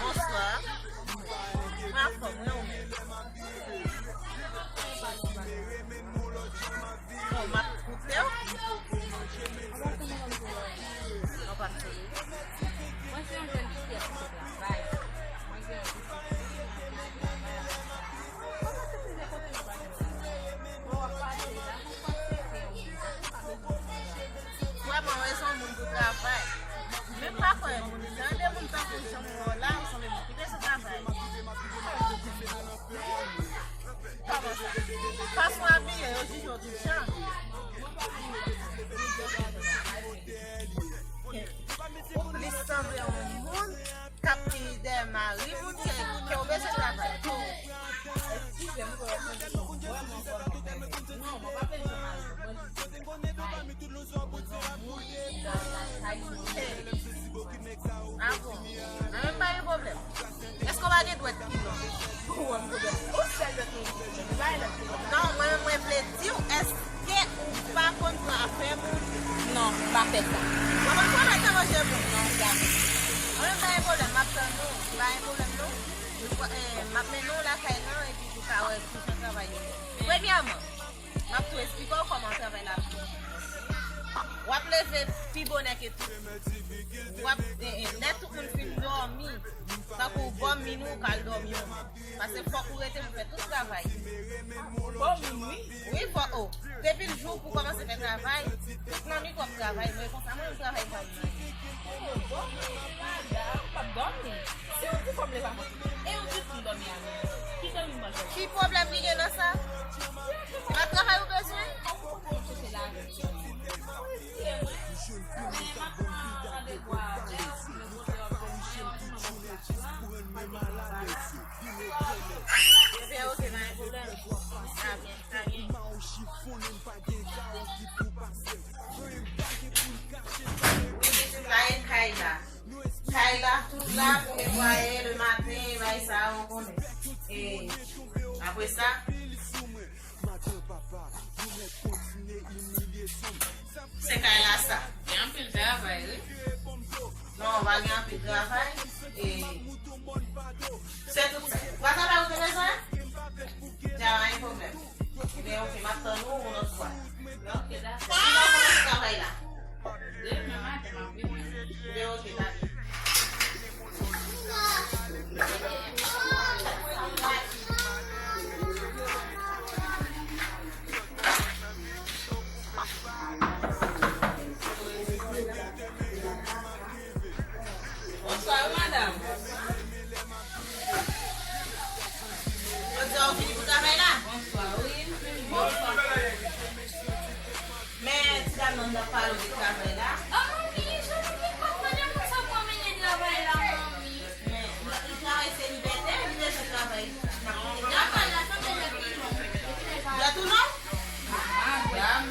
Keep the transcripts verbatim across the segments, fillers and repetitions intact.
Bonswa. Mwen anfòm, mwen ou menm? Bon, m ap koute w. Mwen pa m sou li. Mwen se yon jèn fi ki ap travay. Mwen se yon jèn fi ki ap travay. Kòman se prive kote nou pa gen travay? Bon, w ap pase la, nou pa prese yon moun. Vrèman, w se yon moun pou travay. Men m pa kwè moun, jan de moun tankou jan m wè w la, ou sanble moun ki bezwen travay. Kòman sa? Fason w abiye, yo jije w tout jan. Ou plis sanble yon moun k ap dèyè mari moun ke, ke w bezwen travay. Eskize m, m kwè w ap mande m vrèman kòman m travay. Non, mwen pa bezwen mari m, mwen jis bezwen travay. Ah bon? Nan menm pa gen pwoblèm. Èske w pa gen dwèt ki long? Ou wè m pwoblèm. Ou sèl dwèt ki long. Ou pa gen lòt ki long. Non, mwen, mwen vle di w, èske ou pa konn pran afè moun? Non, m pa fè sa. Ou pa konn pran afè manje moun? Non, jamè. Nan menm pa gen pwoblèm, m ap tann ou. Pa gen pwoblèm non. M, eh, m ap mennen w lakay lan epi pou w ka wè kijan travay yo ye. Premyèman, m ap tou esplike w kòman travay la ap fèt. W ap leve pi bonè ke tout. W ap, e, e, lè tout moun fin dòmi, tankou w bò min ou, w ka al dòmi yon moun. Paske fòk ou rete pou fè tout travay. Bò min, wi. Wi, fòk, o. Depi l jou pou w kòmanse fè travay, tout lannwit w ap travay, mwen konsa mwen menm travay pa m nan. Bò min, madanm, m p ap dòmi. Si w di fò m leve avan tout moun, e w di pou m dòmi avè w. Ki dòmi m pral fè? Ki pwoblèm li gen nan sa? Se pa travay ou bezwen? Ou konn chèche lavi. Retire mwen. Men m ap pran randevou avè w, pou mwen pote w ap vin wè w, pou mwen pote w ap vin wè w. Ebyen, oke, pa gen pwoblèm. Sa byen, sa byen. Wi, pitit la, e kay la. Kay la, tout la pou netwaye le maten, bay sa yo konnen. E apre sa, se kay la sa. Gen anpil travay, wi. Non, pa gen anpil travay. E se tout sa. Ou pa travay ou te bezwen? Dja pa gen pwoblèm. Ebyen, oke, m ap tann ou yon lòt fwa. Oke, dakò. Kilè w kòmanse travay la? Demen maten, m ap vini. Ebyen, oke, dakò. Bonswa, wi, madanm. Jodi a, ou vini pou travay la? Bonswa, wi, m vini. Bonswa. Men, ti dam nan, n ap pale w de travay la. Ah, manmi, jan nou gen kòb, madanm, konsa pou anmenye travay la, manmi. Men, li travay se libète, li bezwen travay. N ap kite travay la, sa bezwen pi long. Dwèt ou long? Madanm.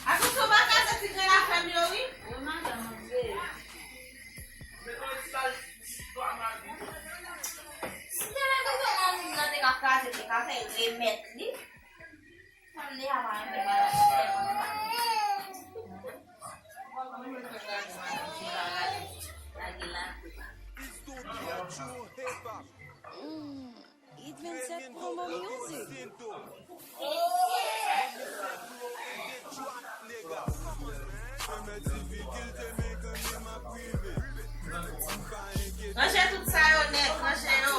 Asou sou pa kraze ti grenn afè m yo, wi. Si te leve devan moun nan te ka kraze, te ka fè remèt li. Mm, Hit vingt-sept Promo Music. Ranje tout sa yo nèt, ranje yo.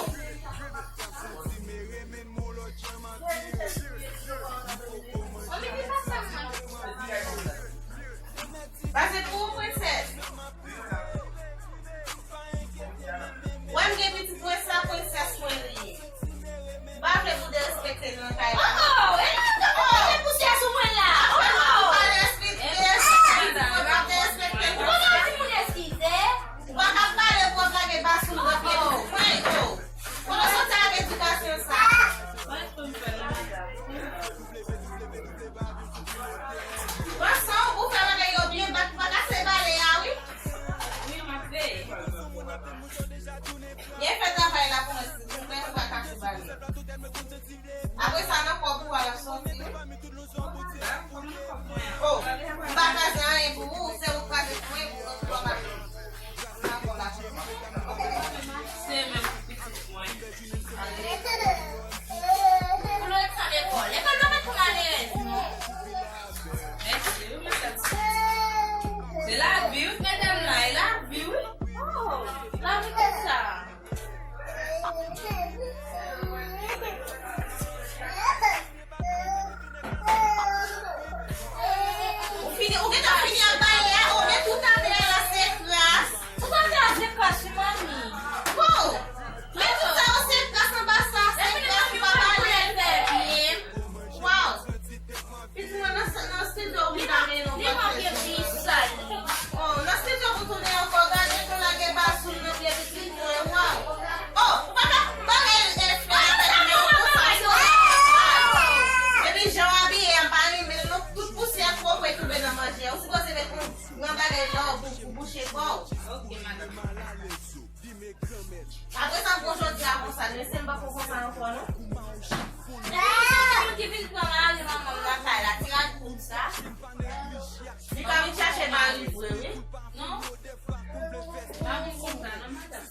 Ok, madanm. Apre sa, bon, jodi a konsa, lese m poko konsa ankò, non. Depi se moun ki vin pran mari manman m nan kay la, ti rad pou m sa. Li pa vin chache mari vre, wi. Non. Pa vin konsa, non, madanm.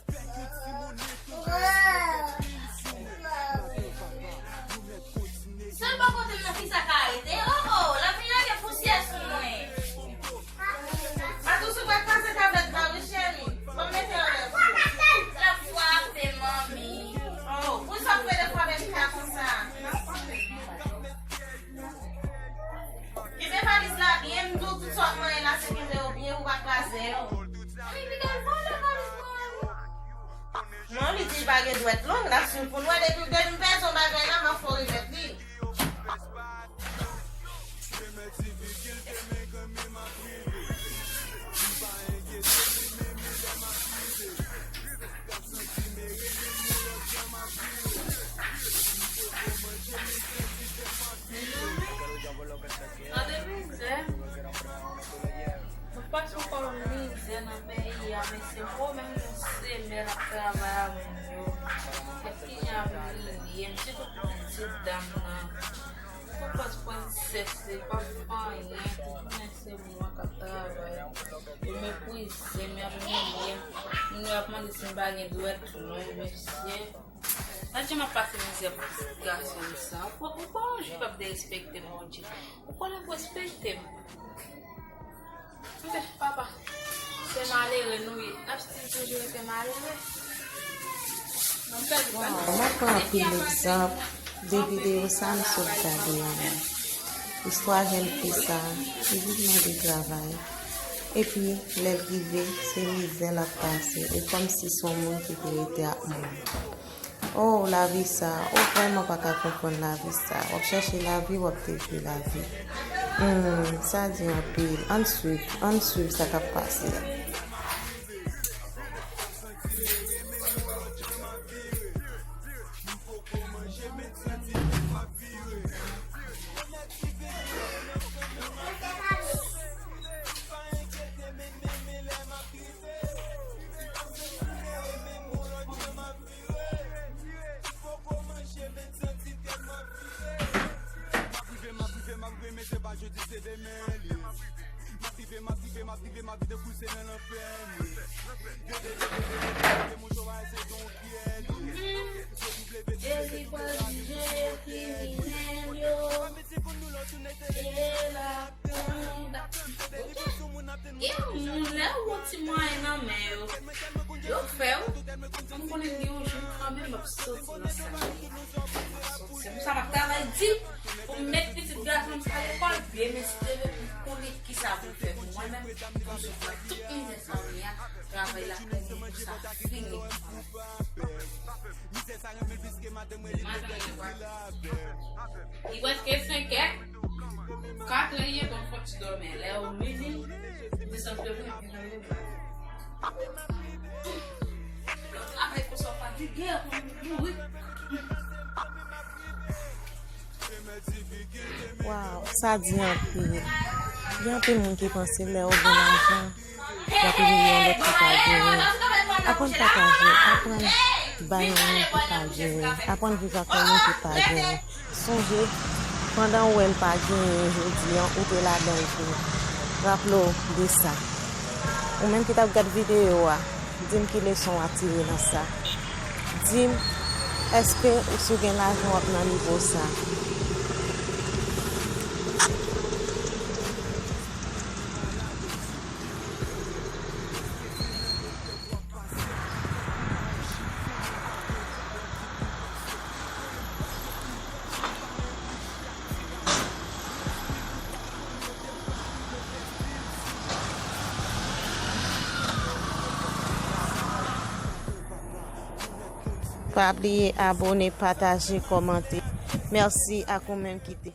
Sèl bò kote m nan ki sa ka rete. Oh, oh, l ap vin lage pousyè sou mwen. Matou sou pral pase tablèt la, wi, cheri. Ban m mete anlè pou ou. L ap frape, manmi. Oh, pou sa fè de fwa bèbita konsa. Kenbe valiz la byen, m di w tout sa w ap manyen la, se kenbe yo byen pou w pa kraze yo. Manmi, Miguel, pa lè valiz mwen. Non, li di li pa gen dwèt long, n ap swiv pou n wè depi, depi m pèdi yon bagay la, m ap fè w remèt li. Gade mizè. Mwen pase yon kòlòn mizè nan peyi a, mesye. Mwen menm yon semèn ap travay avè m yo. Epi kounye a ap imilye m, sitou pitit dam nan. Mwen pase prensès li, pa fè anyen, tout jounen se mwen k ap travay. Yo meprize m, y ap imilye m. Moun yo ap mande si m pa gen dwèt long, mesye. Gad jan m ap pase mizè pou pitit gason m sa. Ou kwè, ou kwè yon jou l ap derespekte m, Bondye? Ou kwè l ap respekte m? Papa, se malere nou ye. N ap still toujou rete malere. Mwen pèdi pa. Waw, m ap pran anpil egzanp de videyo sa m sot gade an. Istwa jèn fi sa, li vin mande travay. Epi, lè l rive, se mizè l ap pase. E kòmsi se yon moun ki te rete ak moun. Oh, lavi sa. Ou vrèman pa ka konprann lavi sa. W ap chèche lavi, w ap detwi lavi. Hmm, sa di anpil. Ann swiv, ann swiv sa k ap pase a. M ap rive, m ap rive, m ap rive, men se pa jodi, se demen li. M ap rive, m ap rive, m ap rive, m ap vide kouse nan lanfè li. Gade, gade, gade, gade, gade, mon chòvay se don pyè li. E li pral jije kriminèl yo. E la. Gen moun, lè ou gon ti mwayen nan men yo, yo fè w. M konnen gen yon jou kanmenm m ap soti nan sa m ye a. Se pou sa m ap travay di pou m met pitit gason m sa lekòl, byen enstale, pou m konnen kisa pou m fè pou mwen menm, pou m sot nan tout mizè sa m ye a, travay la pou mwen, pou sa fini. Maten, li prèske senkè. Katrè li ye, bon, fòk ti dòmi. Lè ou midi, desann fevriye, vin nan leve. Lè w travay konsa, w fatige, w mouri. Waw, sa di anpil. Gen anpil moun ki panse lè yo gen lajan, w ap ede yon lòt ki pa genyen. Aprann pataje, aprann bay yon moun ki pa genyen, aprann viv ak yon moun ki pa genyen. Sonje, pandan w wè l pa genyen jodi a, ou te ladan l tou. Raple w de sa. Ou menm ki t ap gad videyo a, di m ki leson w ap tire nan sa. Di m, èske ou, si w gen lajan, w ap nan nivo sa? Pa bliye abòne, pataje, kòmante. Mèsi ak ou menm ki te